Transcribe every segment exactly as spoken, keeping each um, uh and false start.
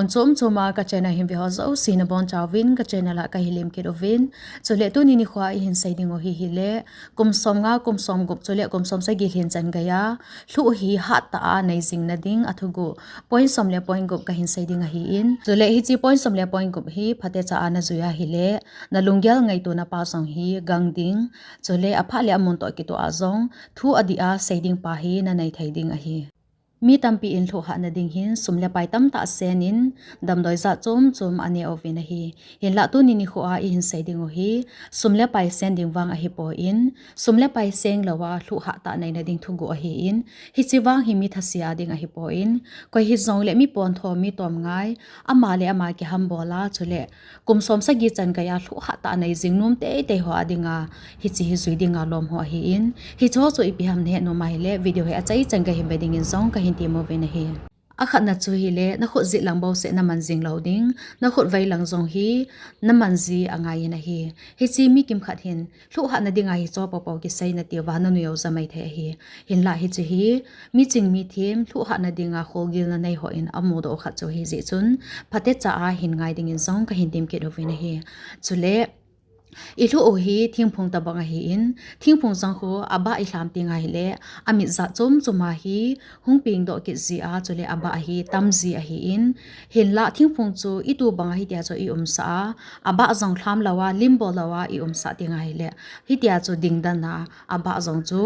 Chom chom a ka channel hin ve ho jouse nabonchauvin ka channel a kahin lemkit uvin. Chule tuni nikho a ihin sei ding u hi hile, kum som nga, kum som gup chule kum som sagi lhin chan geiya lhuh hi hattah a nei jing nading a thuguh point som le point gup kahin sei ding ahin. Chule hiche point som le point gup hi phatecha a najui a hile, na lunggel ngaito napa jong hi gang ding. Chule aphat le amun toh kitoh a jong thu adih a sei ding pa hi nanei thei ding ahi. Mi tampi in lhuh hahna ding hin sum le pai tamtah sen in damdoi jat chom chom anei uvin ahi. Hinlah tuni nikho a ihin sei ding u hi sum le pai sen ding vang ahipoi, sum le pai seng lou a lhuh hattah neina ding thuguh ahin, hiche vang hi mi thasia ding ahipoi, koi hijongle mi pontho, mi tomngai, ama le ama kihambol a chule kum som sagi chan geiya lhuh hattah nei jing nom teitei ho a dinga hiche hi jui dinga lom ho ahin, hiche ho chu ipi ham nahet nom a hile video hi achai chan geiya hin ve dingin jong kahin temuvin ahi. Akhatna chu hile, nakhut jit lang bouseh naman jing lou ding, nakhut vei lang jong hi naman ji angai in ahi. Hiche mi kimkhat hin lhuh hahna dinga hiche ho poupou kisei natiuva nanui u jamai thei ahi. Hinlah hiche hi miching mithem lhuh hahna dinga kholgilna nei hon amudoh khat chu hijeh chun phatecha a hin ngai dingin jong kahin temkit uvin ahi. Chule ilhuh u hi thingphung tobang ahin, thingphung jong khu abah ilham teng ahile amit jat chom chom a hi hung pengdoh kit ji a, chule abah hi tam ji ahin, hinlah thingphung chu itu bang a hitia chu iumsah a, abah jong lham lou a, lim bol lou a iumsah teng ahile, hitia chu dingdan a abah jong chu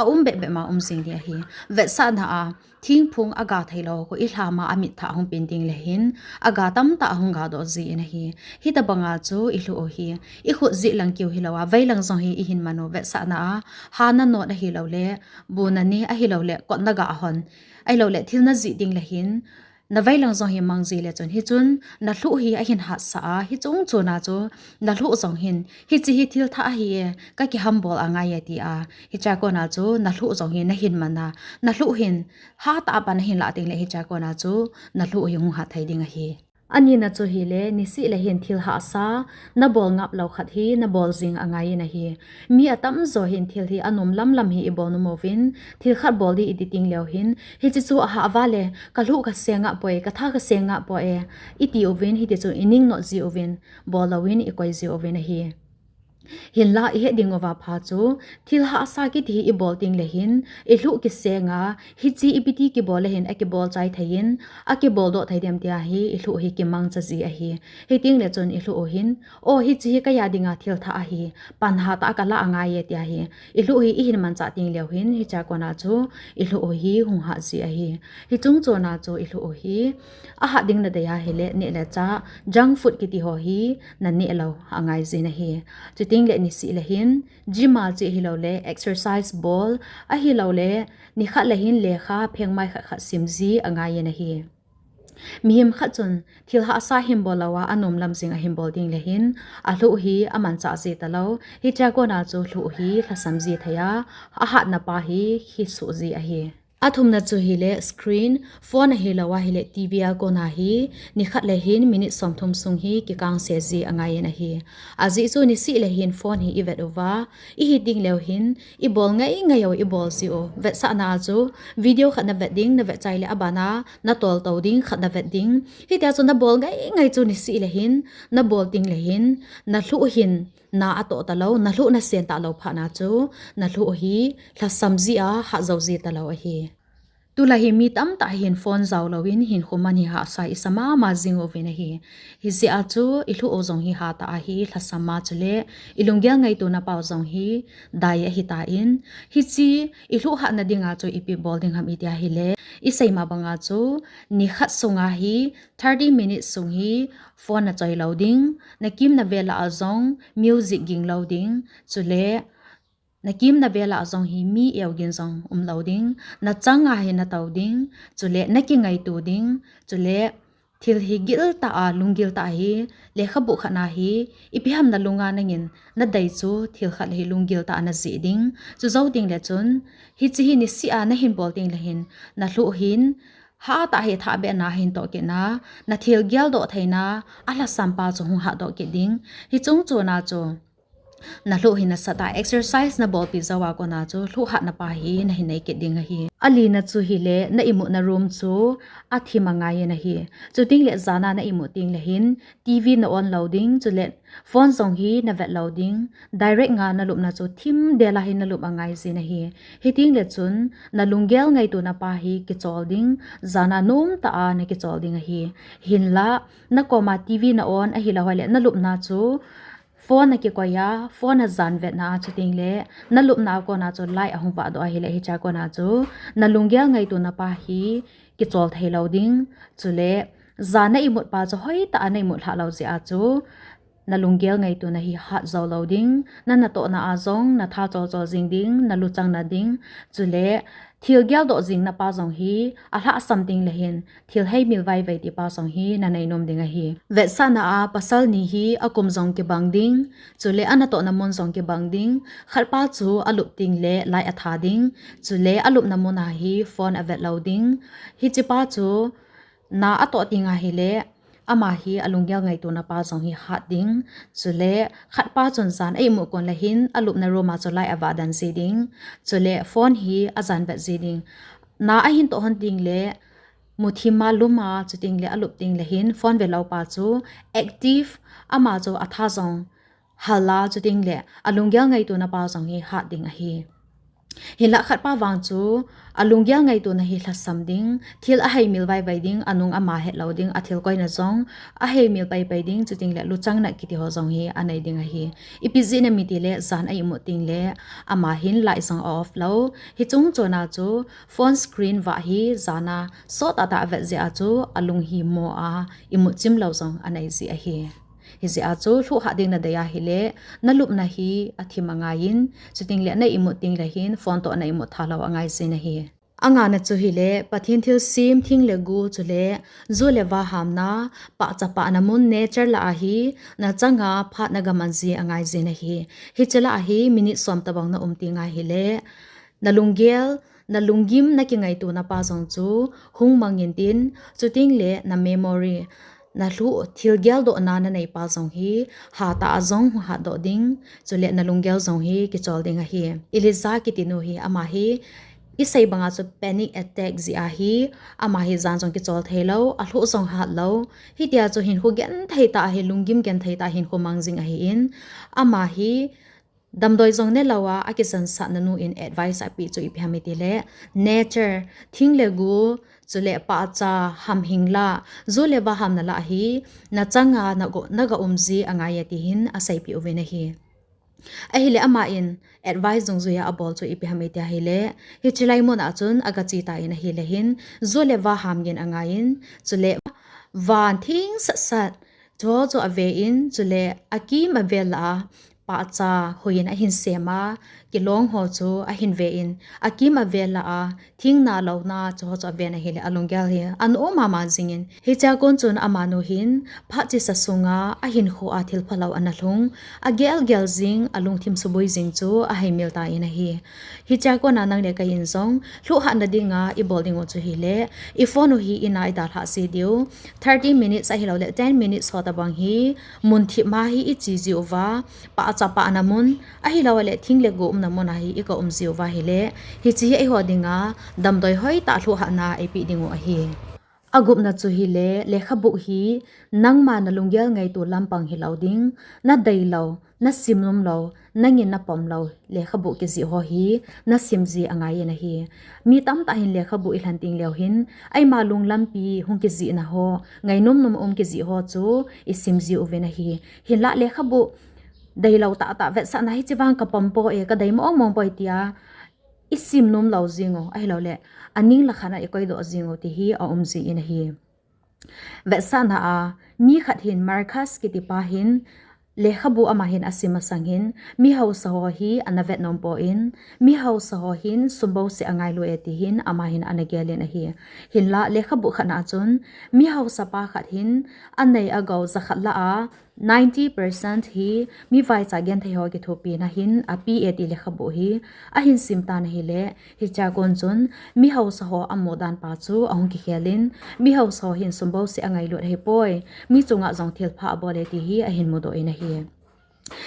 aum behbeh ma um jing ding ahi. Vetsahna a thingphung aga theilou khu ilham a amit thah hung pen tengle hin aga tamtah ahung gadoh ji in ahi. Hitobanga chu ilhuh u hi ikhut jit lang keu hilou a, vei lang jong hi ihin man u, vetsahna a ha nanot ahiloule, bu nane ahiloule, kot naga hon ahiloule, thil najih tengle hin navei lang jong hi mang ji le chun, hichun nalhuh hi ahin hatsah a, hiche chungchon a chu nalhuh jong hin hiche hi thil thah ahi e, kakihambol angai e tia, hichea kona chu nalhuh jong hi nahin man a, nalhuh hin hatah a pan nahin lah tengle hichea kona chu nalhuh hi hung hat thei ding ahi. Anina chu hile, niseh le hin thil hahsa nabol ngaplou khat hi nabol jing angai in ahi. Mi atamjo hin thil hi anom lamlam hi ibol nom uvin, thil khat bol ding iti tengleu hin, hiche chu ahah vale, kalhuh kaseng ngapoi, katha kaseng ngapoi, iti uvin, hiti chun ining not ji uvin, bol louvin ikoi ji uvin ahi. Hinlah ihet ding uva pha chu, thil hahsa kiti hi ibol tengle hin, ilhuh kiseng a, hiche ipiti kibol le hin akibol chai thei in, akibol doh thei dem tia hi ilhuh hi kimangcha ji ahi. Hitengle chun ilhuh u hin, o hiche hi keiya dinga thil thah ahi, pan hatah a kalah angai e tia hi ilhuh hi ihin manchah tengleu hin, hichea kona chu ilhuh u hi hung hat ji ahi. Hiche chungchon a chu ilhuh u hi ahat ding nadei a hile, neh le chah, junk food kiti ho hi naneh lou angai jin ahi. Chutengle niseh le hin gym a che ahiloule, exercise bol ahiloule, nikhat le hin lekha phengmai khat khat sim ji angai in ahi. Mihem khat chun thil hahsa hin bol lou a, anom lam jing ahin bol tengle hin, alhuh hi amanchah ji talou, hichea kona chu lhuh hi lhasam ji thei a, ahatna pa hi khisoh ji ahi. Athumna chu hile screen, phone ahilou ahile TV a kona hi, nikhat le hin minute somthum sung hi kikangse ji angai in ahi. Ajeh chu niseh le hin phone hi ivet uva, ihi tengleu hin, ibol ngai ngai u ibol ji u, vetsahna a chu video khat navet ding, navet chai le abana natol tou ding khat navet ding. Hitia chu nabol ngai ngai chu niseh le hin, nabol tengle hin, nalhuh hin na atoh talou, nalhuh nasen talou phatna chu, nalhuh hi lhasam ji a, hatjou ji talou ahi. Tulai hi mi tamtah hin phone jao louvin hinkho man hi hahsa isa mama jing uvin ahi. Hijeh a chu ilhuh u jong hi hatah a hi lhasam a chule, ilunggel ngaitona pau jong hi dai ahitan, hiche ilhuh hatna dinga chu ipi bol ding ham iti ahile, isei ma banga chu nikhat sunga hi thirty minutes sung hi phone nachoi lou ding, nakim navel lah a jong music ging lou ding, chule nakim navel lah a jong hi mi eugin jong um lou ding, nachanga hi natou ding, chule nakingaito ding, chule thil hi giltah a, lunggil tah a hi, lekhabu khat na hi, ipi ham nalunga nangin nadei chu thil khat hi lunggil tah a najih ding, chujou tengle chun, hiche hi niseh a nahin bol tengle hin, nalhuh hin hatah a hi thahbehna hin toh kit na, nathil geldoh theina alhasam pa chu hung hatdoh kit ding. Hiche chungchon a chu Na lhuh hi nasatah a exercise na bolpi jouva kona chu lhuh hatna pa hi nahin nei kit ding ahi. Alina chu hile na imutna room chu athim angai in ahi. Chuting le jana na imut ting le hin TV na on lou ding, chule phone jong hi na vet lou ding. Direct nga na lupna chu thim del a hi na lup angai jin ahi. Hiting le chun na lunggel ngaituna pa hi kichol ding, jana nomtah a na kichol ding ahi. Hinla na koma TV na on ahilou hile na lupna chu phone na kikoi a, phone na jan vetna a, chuting le na lupna a kona chu light ahung vah doh ahile hichea kona chu na lunggel ngaituna pa hi kichol thei lou ding. Chule jana imut pa chu hoitah a na imut lhah lou jeh a chu na lunggel ngaituna hi hat jou lou ding. Na natohna a jong na tha chol chol jing ding, na luchang na ding. Chule thil geldoh jingna pa jong hi alhahsam ting le hin thil heimil vaivai ti pa jong hi na nei nom ding ahi. Vetsahna a pasal ni hi akum jong kibang ding, chule anatohna mun jong kibang ding. Khat pa chu alup ting le light atha ding, chule alupna mun a hi phone avet lou ding. Hiche pa chu na atoh ting ahile ama hi alunggel ngaituna pa jong hi hat ding. Chule khat pa chun jan a imut kon le hin alupna room a chu light avah den ji ding. Chule phone hi ajan vet ji ding. Na ahin toh hon ting le muthim a lum a, chuting le alup ting le hin phone ve lou pa chu active, ama chu atha jong hal a, chuting le alunggel ngaituna pa jong hi hat ding ahi. Hinla khat pa vang chu alunggel ngaituna hi lhasam ding, thil aheimil vaivai ding, anung ama het lou ding, athil koina jong aheimil paipai ding, chuting le luchang na kiti ho jong hi anei ding ahi. Ipi jeh inem itile jan a imut ting le ama hin light jong a off lou. Hiche chungchon a chu phone screen vah hi jana sot a tah avet jeh a chu alung hi mo a, imut chim lou jong anei ji ahi. Hijeh a chu lhuh hat ding na dei ahile na lupna hi athim angai in, chuting le na imut ting le hin phone toh na imut tha lou angai jin ahi. Angana chu hile Pathen thilsem thing le go, chule ju le va hamna, pahcha pahna mun nature lah a hi na changa phat na gaman ji angai jin ahi. Hiche lah a hi minute som tobang na um ting ahile na lunggel, na lunggim, na kingaituna pa jong chu hung mang intin, chuting le na memory, na lhuh thil geldohna na nei pa jong hi hatah a jong hung hatdoh ding, chule na lunggel jong hi kichol ding ahi. Eliza kiti nu hi ama hi isei banga chu panic attack jeh a hi ama hi jan jong kichol thei lou, alhuh jong hat lou. Hitia chu hinkho genthei tah a hi, lunggim genthei tah a hinkho mang jing ahi in, ama hi damdoi jong ne lou a, akichansahna nu in advice apeh chu ipi ham itile nature, thing le go, chule pahcha, hamhing lah, ju le va hamna lah hi na changa na go, na ga um ji angai e ti hin aseipeh uvin ahi. Ahile ama in advice dungjui a abol chu ipi ham iti ahile, hiche lai mun a chun aga che tan ahile hin, ju le va ham gin angai in, chule van theng sat sat chu chu ave in, chule akim avel lah a pahcha hoi in ahin sem a, kilong ho chu ahin ve in, akim avel lah a thing na lou na chu chu aven ahile alunggel hi anom mama jing in, hichea kon chun amanu hin phat chesa sunga ahinkho a thil phalou ana lhung, agel gel jing, alungthim suboi jing chu aheimil tan ahi. Hichea kona nang le kei in jong lhuh hatna dinga ibol ding u chu hile, i phone u hi ina idalhah ji diu, thirty minutes ahilou le ten minutes ho tobang hi mun thip ma hi iche ji uva, pahcha pahna mun ahilou le thing le go umna mun a hi iga um ji uva ahile, hiche hi eiho dinga damdoi hoitah lhuh hatna eipeh ding u ahi. Agupna chu hile, lekhabu hi nangma na lunggel ngaito lampang hilou ding, na deilou, na simnom lou, nangin na pom lou lekhabu kijih ho hi na sim ji angai in ahi. Mi tamtah hin lekhabu ilhen teng leu hin, eima lunglampi hung kijihna ho, ngainom nom um kijih ho chu isim ji uvin ahi. Hinlah lekhabu deilou tahtah vetsahna hiche vang kapom poi, kadei mong mong poi tia isim nom lou jing u, ahilou le aning lakhat a ikoidoh jing u ti hi aum ji in ahi. Vetsahna a, mi khat hin Marcus kiti pa hin, lekhabu ama hin asim masang hin, mi hausa ho hi ana vet nom poi, mi hausa ho hin sum bouseh angailu e ti hin ama hin ana gel in ahi. Hinlah lekhabu khat na chun, mi hausa pa khat hin, anei agou jakhat lah a, ninety percent hi mi vaicha genthei ho kithopina hin ape e ti lekhabu hi ahin sim tan ahile, hichea kon chun mi hausa ho amu dan pa chu ahung kikhel in, mi hausa ho hin sum bouseh angailut ahipoi, mi chunga jong thilpha abol e ti hi ahin mudoh in ahi.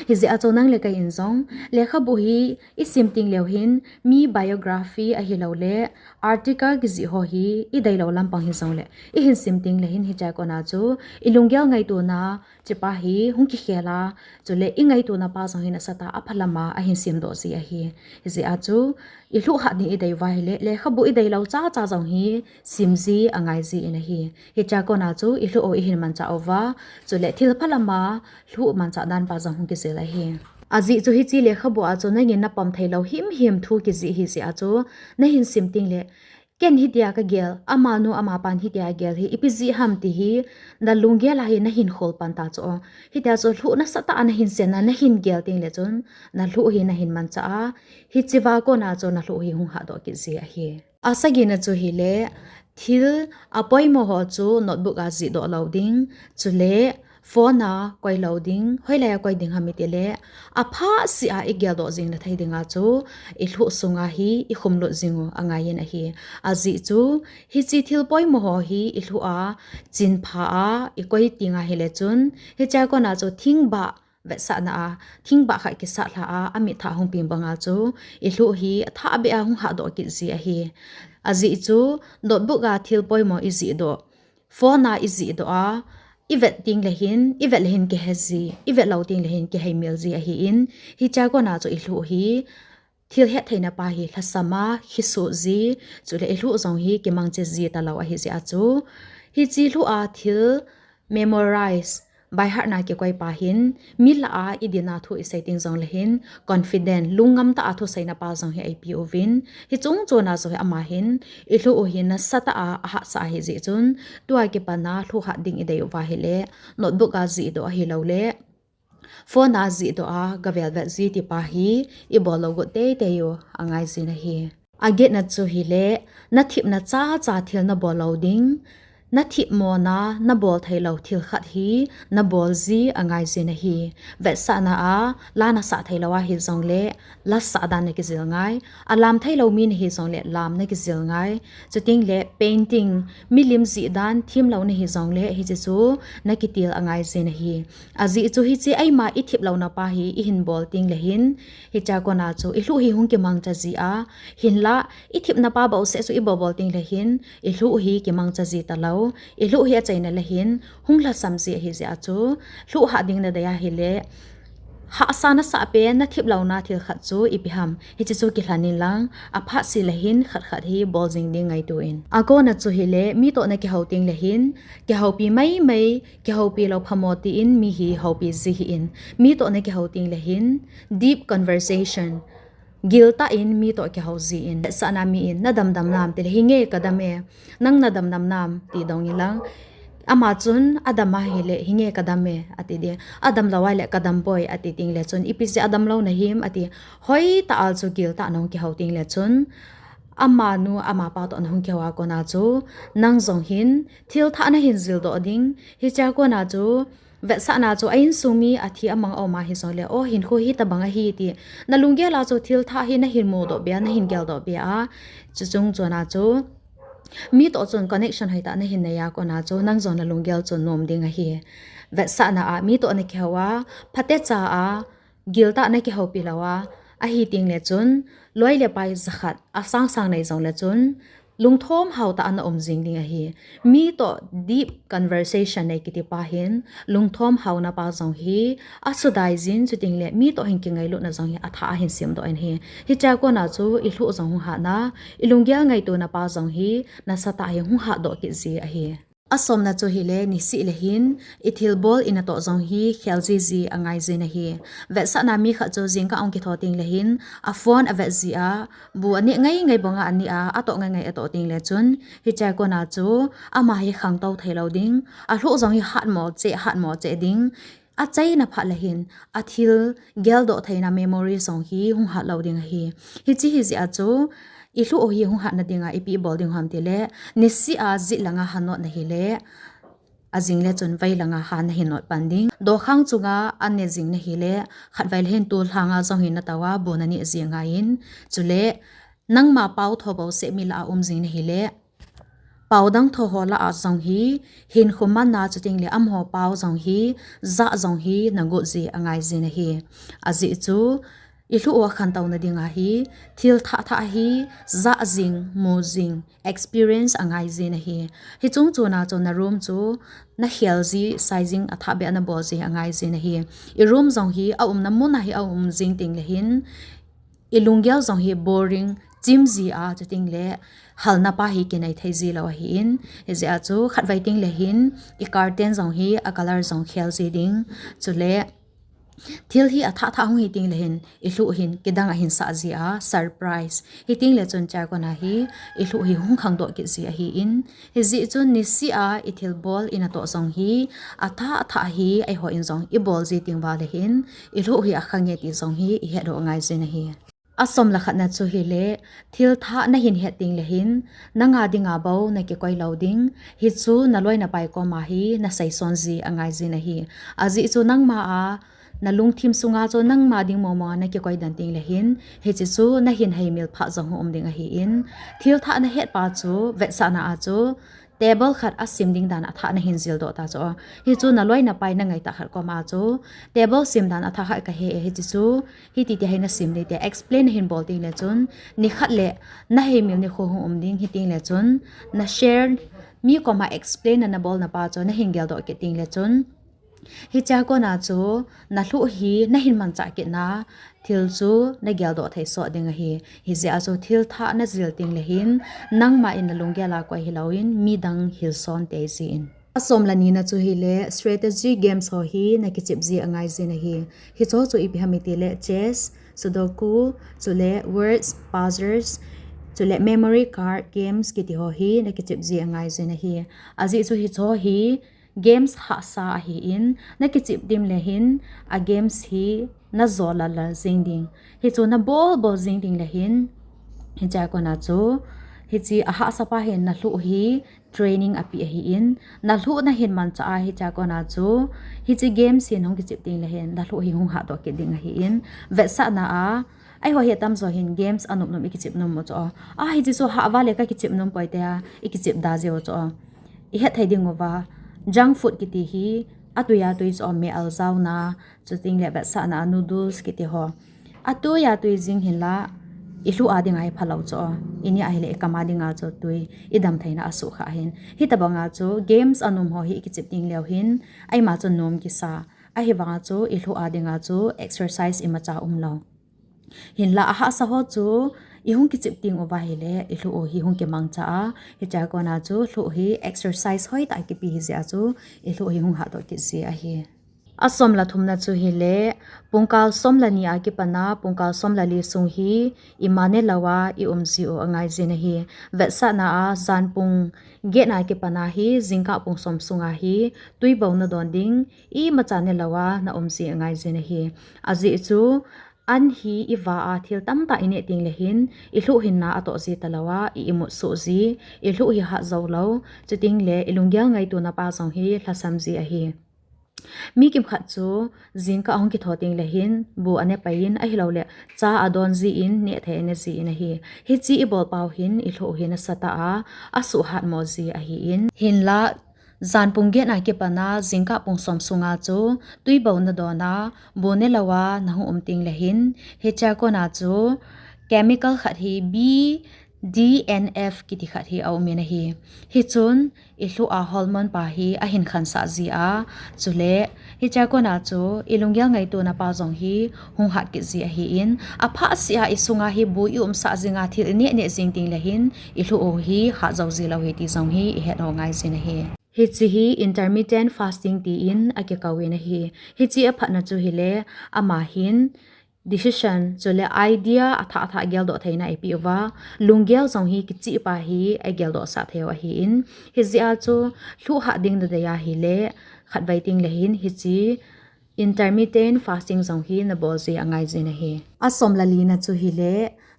Hijeh a chu nang le kei in jong lekhabu hi i sim teng leu hin mi biography ahilouleh article kijih ho hi i deilou lampang hijongleh i hin sim teng leh hin hichea kona chu i lunggel ngaitona chepa hi hung kikhel a, chule i ngaitona pa jong hin asatah a aphalam a ahin simdoh ji ahi. Hijeh a chu i lhuh hat ding i dei uva ahileh lekhabu i deilou chacha jong hi sim ji angai ji in ahi. Hichea kona chu i lhuh u i hin manchah uva, chule thil phalam a lhuh manchah dan pa jong hung kijil ahi. Ajeh chu hiche lekhabu a chu nangin na pom theilou himhim thu kijih ahijeh a chu na hin sim teng leh ken hitia ka gel, amanu amapan hitia gel hi ipi jeh ham ti hi na lunggel a hi na hin khol pan ta chu o. Hitia chu lhuh nasatah a na hin sen a na hin gel teng leh chun na lhuh hi na hin manchah a, hichea kona chu na lhuh hi hung hatdoh kit ji ahi. Asagina chu hileh thil apoimo ho chu notebook a jihdoh lou ding, chule phone a koi lou ding, hoilai a koi ding ham i tileh aphat seh a i geldoh jing na thei dinga chu i lhuh sunga hi i khumlut jing u angai in ahi. Ajeh chu hiche thil poimo ho hi i lhuh a chinpha a i koi teng ahileh chun hichea kona chu thingbah vetsahna a, thingbah khat kisat lha a, amit thah hung peng banga chu i lhuh hi athah beh a hung hatdoh kit ji ahi. Ajeh chu notebook a thil poimo i jihdoh, phone a i jihdoh a, i vet teng leh hin, i vet leh hin kihe ji, i vet lou teng leh hin kiheimil ji ahin, hichea kona chu i lhuh hi thil hettheina pa hi lhasam a, khisoh ji, chule i lhuh jong hi kimangcha ji talou ahijeh a chu hiche lhuh a thil memorize, by heart na kikoi pa hin mi lah a i dinna thu i sei teng jongleh hin confident, lungngam tah a thuseina pa jong hi eipe uvin, hiche chungchon a jong hi ama hin i lhuh u hi nasatah a ahahsa ahijeh chun tua kipan a lhuh hat ding i dei uva ahileh notebook a jihdoh ahilouleh phone a jihdoh a gavel vet ji tipa hi i bol lou got teitei u angai jin ahi. Agetna chu hileh na thepna chacha thil na bol lou ding, na themmona na bol theilou thil khat hi na bol ji angai jin ahi. Vetsahna a la na sah theilou ahijongleh la sah dan na kijil ngai, alam theilou mi na hijongleh lam na kijil ngai. Chuteng leh painting, milim jih dan themlou na hijongleh hiche chu na kitil angai jin ahi. Ajeh chu hiche eima i thep louna pa hi i hin bol teng leh hin hichea kona chu i lhuh hi hung kimangcha ji a, hinlah i thepna pa bouseh chu i bol bol teng leh hin i lhuh hi kimangcha ji talou, i lhuh hi achaina leh hin hung lhasam ji ahijeh a chu lhuh hat ding na dei ahileh hahsa nasah pen na thep louna thil khat chu ipi ham, hiche chu kilhen in lang, aphat seh leh hin khat khat hi bol jing ding ngaito in. Akona chu hileh mi toh na kihou teng leh hin kihoupi maimai, kihoupi lou phamo tin mi hi houpi ji hih in, mi toh na kihou teng leh hin deep conversation, giltah in mi toh kihou ji in. Vetsahna mi in na damdam nam tileh hinge kadam e, nang na damdam nam ti dong in lang, ama chun adam ahileh hinge kadam e ati ding, adamlou ahileh kadam poi ati teng leh chun ipi jeh a damlou na him ati, hoitah a chu giltah a nahung kihou teng leh chun amanu amapa toh nahung kihou a kona chu nang jong hin thil thah na hin jildoh ding, hichea kona chu vetsahna chu a insung mi athi amang a um ahijongleh o hinkho hitobang ahi ti na lunggel a chu thil thah hi na hin mudoh beh a, na hin geldoh beh a, chuche chungchon a chu mi toh chun connection hoitah na hin nei a kona chu nang jong na lunggel chun nom ding ahi. Vetsahna a mi toh na kihou a, phatecha a giltah na kihoupi lou a, ahi teng leh chun loi le pai jakhat asang sang nei jongleh chun lungthom hao tah a na um jing ding ahi. Mi toh deep conversation nei kiti pa hin lungthom haona pa jong hi asudai jin, chuteng leh mi toh hin kingailutna jong hi athah a hin simdoh in ahi. Hichea kona chu i lhuh jong hung hatna, i lunggel ngaitona pa jong hi nasatah a hi hung hatdoh kit ji ahi. Asomna chu hileh niseh leh hin i thilbol i natoh jong hi khel jiji angai jin ahi. Vetsahna mi khat chu jingkah ahung kitho teng leh hin a phone avet ji a, bu aneh ngaingai banga aneh a, atoh ngaingai atoh teng leh chun hichea kona chu ama hi khangtou theilou ding, alhuh jong hi hatmo cheh hatmo cheh ding, achaina phat leh hin athil geldoh theina memory jong hi hung hatlou ding ahi. Hiche hijeh a chu i lhuh u hi hung hatna dinga ipi bol ding ham tileh, niseh a jet langa hanot na hileh ajing leh chun vei langa ha na hin not pan ding. Dokhang chunga an ne jing na hileh khatvei leh hin tol lhanga jong hin na tou a bu na neh ji angai in, chuleh nangma pao tho bouseh mi lah a um jing na hileh Pao dang tho ho lah a jong hi, hinkho manna chuteng le amaho pao jong hi, jah jong hi na got ji angai jin ahi. Ajeh chu, i lhuh u a khantouna ding ahi, thil thah thah hi, jah jing, mu jing, experience angai jin ahi. Hiche chung chon a chu na room chu, na khel ji, sizing athah beh a na bol ji angai jin ahi. I room jong hi, a umna mun a hi a um jing teng le hin, i lunggel jong hi boring, chim ji a, chuteng le halna pa hi kinei thei ji lou ahin, hijeh a chu khatvei teng le hin, i curtain jong hi, a color jong khel ji ding, chule thil hi athah thah hung hi teng le hin, i lhuh hin, kidang ahin sah ji a, surprise. Hiteng le chun chai kona hi, i lhuh hi hung khangdoh kit ji ahin, hijeh chun niseh a i thilbol i natoh jong hi, athah thah hi, eiho in jong i bol ji teng uva le hin, i lhuh hi akhang e ti jong hi, i het u angai jin ahi. A som le khatna chu hile, thil thah na hin het teng le hin, nanga dinga bou na kikoi lou ding, hichu na loi na pai koma hi, na seison ji angai jin ahi. Ajeh chu nangma a, na lungthim sunga chu nangma ding mong mong a na kikoi den teng le hin, hiche chu na hin heimil phat jong hung um ding ahin, thil thah na het pa chu, vetsahna a chu, table khat a sim ding dan a thah na hin jil doh ta chu. Hichu na loi na pai na ngai tah khat koma chu, table sim dan a thah khat ka he e, hiche chu, hiti ti hi na sim ding ti, explain na hin bol teng le chun, nikhat le na heimil nikho hung um ding, hiteng le chun, na share, mi koma explain na na bolna pa chu, na hin geldoh kit teng le chun, hichea kona chu, na lhuh hi, na hin mangcha kit na, thil chu, na geldoh thei soh ding ahi. Hijeh a chu, thil thah na jil teng le hin, nangma in na lunggel a koi hilou in, midang hilson tei jin. A som le nina chu hile, strategy games ho hi, na kichep ji angai jin ahi. Hicho chu ipi ham iti le, chess, sudoku, chule words, puzzles, chule memory card games kiti ho hi, na kichep ji angai jin ahi. Ajeh chu hicho hi, games hahsa ahin, na kichep teng le hin, a games hi, na jo lal lal jing ding. Hichu na bol bol jing teng le hin, hichea kona chu, hiche a hahsa pa hin na lhuh hi, training api ahin, na lhuh na hin mangcha a hichea kona chu, hiche games hin hung kichep teng le hin, na lhuh hi hung hahdoh kit ding ahin, vetsahna a, eiho hi atamjo hin games a nop nop i kichep nom u chu. A, hiche chu hah uva le ka kichep nom poi tia, i kichep da jeh u chu. I het thei ding uva, junk food kiti hi, atui atui chu, me al jaona, chuteng le vetsahna a noodles kiti ho. Atui atui jing hinla, i lhuh a dinga hi phalou chu, i ni a hile i kam a dinga chu tui, i dam theina a sukha ahin. Hitobanga chu games a nom ho hi i kichep teng leu hin, eima chu nom kisa, ahivanga chu i lhuh a dinga chu exercise imacha umlou. Hinla a hahsa ho chu, i hung kichep teng uva hile, i lhuh u hi hung kimangcha a, hichea kona chu, lhuh hi exercise hoitah kipe hijeh a chu, i lhuh hi hung hahdoh kit ji ahi. A som le thumna chu hile, pungkal som le ni a kipana, pungkal som le li sung hi, ima nelou a, i um ji u angai jin ahi. Vetsahna a, jan pung get na kipana hi, jingkah pung som sunga hi, twi bou na don ding, imacha nelou a, na um ji angai jin ahi. Ajeh chu, an hi i va a thil tamtah i neh teng le hin, i lhuh hin na atoh ji talou a, i imut soh ji, i lhuh hi hah jou lou, chuteng le i lunggel ngaitona pa jong hi lhasam ji ahi. Mi kimkhat chu jingkah ahung kitho teng le hin, bu ane pai in, ahilou le cha adon ji in, neh thei ane ji in ahi. Hiche i bol pau hin, i lhuh u hi nasatah a, asuh hatmo ji ahin. Hinla, jan pung get na kipana, jingkah pung som sunga chu, twi bou na don a, bu nelou a, na hung um teng le hin, hichea kona chu, chemical khat hi B D N F kiti khat hi a um in ahi. Hichun, i lhuh a hormone pa hi ahin khansah ji a, chule, hichea kona chu, i lunggel ngaitona pa jong hi hung hat kit ji ahin, apha seh a i sunga hi bu i umsah jinga thil i neh neh jing teng le hin, i lhuh u hi hah jou ji lou hi ti jong hi i het u angai jin ahi. Hiche hi intermittent fasting tin akikou in ahi. Hiche aphatna chu hile, ama hin, decision, chule idea athah athah geldoh theina eipeh uva, lunggel jong hi kicheh pa hi eigeldoh sah thei u ahin, hijeh a chu lhuh hah ding nadei ahile, khatvei teng le hin hiche intermittent fasting jong hi nabol ji angai jin ahi. A som le lina chu hile,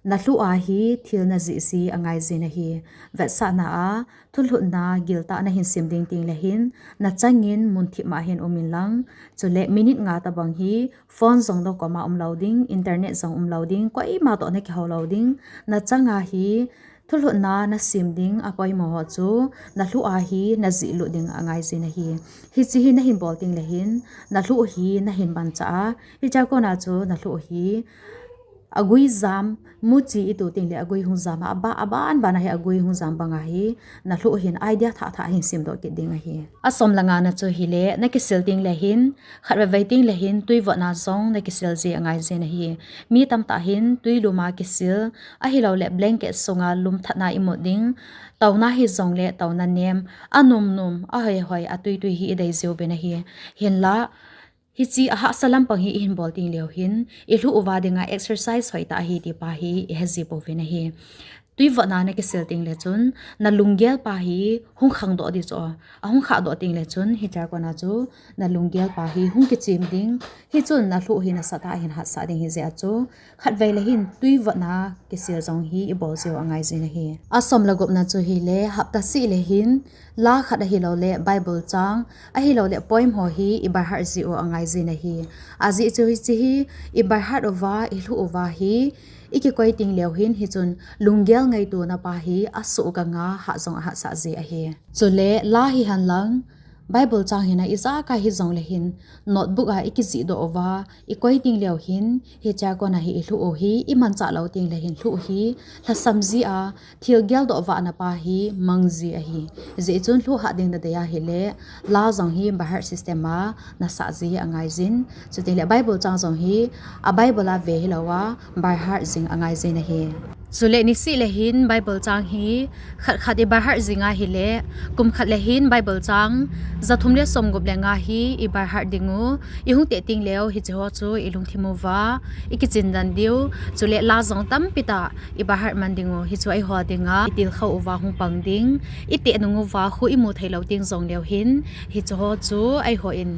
na lhuh a hi thil najih ji angai jin ahi. Vetsahna a, thulhutna giltah nahin sim ding teng le hin, nachangin mun thip ma hin um in lang, chule minute nga tobang hi, phone jong nakoma umlou ding, internet jong umlou ding, koima toh nakihou lou ding, nachanga hi, thulhutna na sem ding a poimo ho chu na lhuh a hi na jih lut ding a ngai jin ahi. Hiche hi na hin bol ding le hin, na lhuh hi na hin manchah a, hiche a kona chu na lhuh hi agui jam, muchi i tu ding le agui hung jam a, aba, aban ban a hi agui hung jam bang a hi, na lhuh hin idea thah thah hin sem doh kit ding ahi. A som le nga na chu hile, na kisil ding le hin, khat vei vei ding le hin, tui votna jong na kisil ji a ngai jin ahi. Mi tamtah hin, tui lum a kisil, ahilou le blanket sunga lum thatna i mut ding, taona hi jong le taona nem, a num num, a hoi hoi, a tui tui hi i dei jiu vin ahi. Hinla, hiche a hahsa lampang hi i hin bol ding leu hin, i lhuh uva dinga exercise hoitah ahi ti pa hi i he ji pouvin ahi. Tui votna na kisil ding le chun, na lunggel pa hi hung khang doh ding chu, a hung khah doh ding le chun, hiche a kona chu na lunggel pa hi hung kichim ding, hichun na lhuh hi nasatah a hin hatsah ding ahi jeh a chu, khat vei le hin tui votna kisil jong hi i bol jiu a ngai jin ahi. A som le gup na chu hile, hapta seh le hin, la khat ahilou le Bible chang, ahilou le poem ho hi i by heart ji u a ngai jin ahi. Ajeh chu hiche hi i by heart uva, i lhuh uva hi, i kikoi ding leu hin hichun lunggel ngaitona pa hi a suh ganga hah jong a hatsah ji ahi. Chule la hi hen lang, Bible chang hina i jaka hi jong le hin, notebook a i kijih doh uva, i koi ding leu hin, hiche a kona hi i lhuh u hi, i manchah lou ding le hin lhuh hi, lhasam ji a, thil geldoh vahna pa hi mang ji ahi. Hijeh chun lhuh hah ding na dei ahile, la jong hi by heart system a na sah ji a ngai jin. Chuteng le Bible chang jong hi a Bible a ve hilou a, by heart jing a ngai jin ahi. Chule niseh le hin Bible chang hi khat khat i by heart jing ahile, kum khat le hin Bible chang ja thum le som gup le nga hi i by heart ding u, i hung teh ding leu hiche ho chu i lungthim uva i kichin den diu, chule la jong tampi tah i by heart man ding u, hichu eiho dinga i tilkhou uva hung pang ding, i teh nung uva khu i mu thei lou ding jong leu hin, hiche ho chu eiho in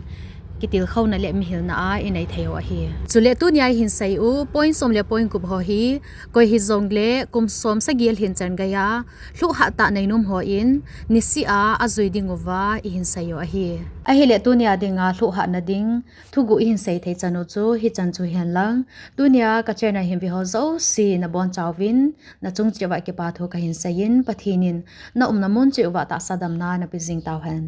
kitilkhouna le mihilna a i nei thei u ahi. Chule tunia i hin sei u, point som le point gup ho hi, koi hi jong le kum som sagi a lhin chan geiya, lhuh hah tah nei nom ho in, niseh a a jui ding uva i hin sei u ahi. Ahile tunia dinga lhuh hahna ding, thuguh i hin sei thei chan u chu, hichan chu hen lang. Tunia ka channel hin ve ho jouse na bonchauvin, na chung cheh uva kipa thu ka hin sei in, Pathen in na umna mun cheh uva tahsa damna na pe jing tauhen.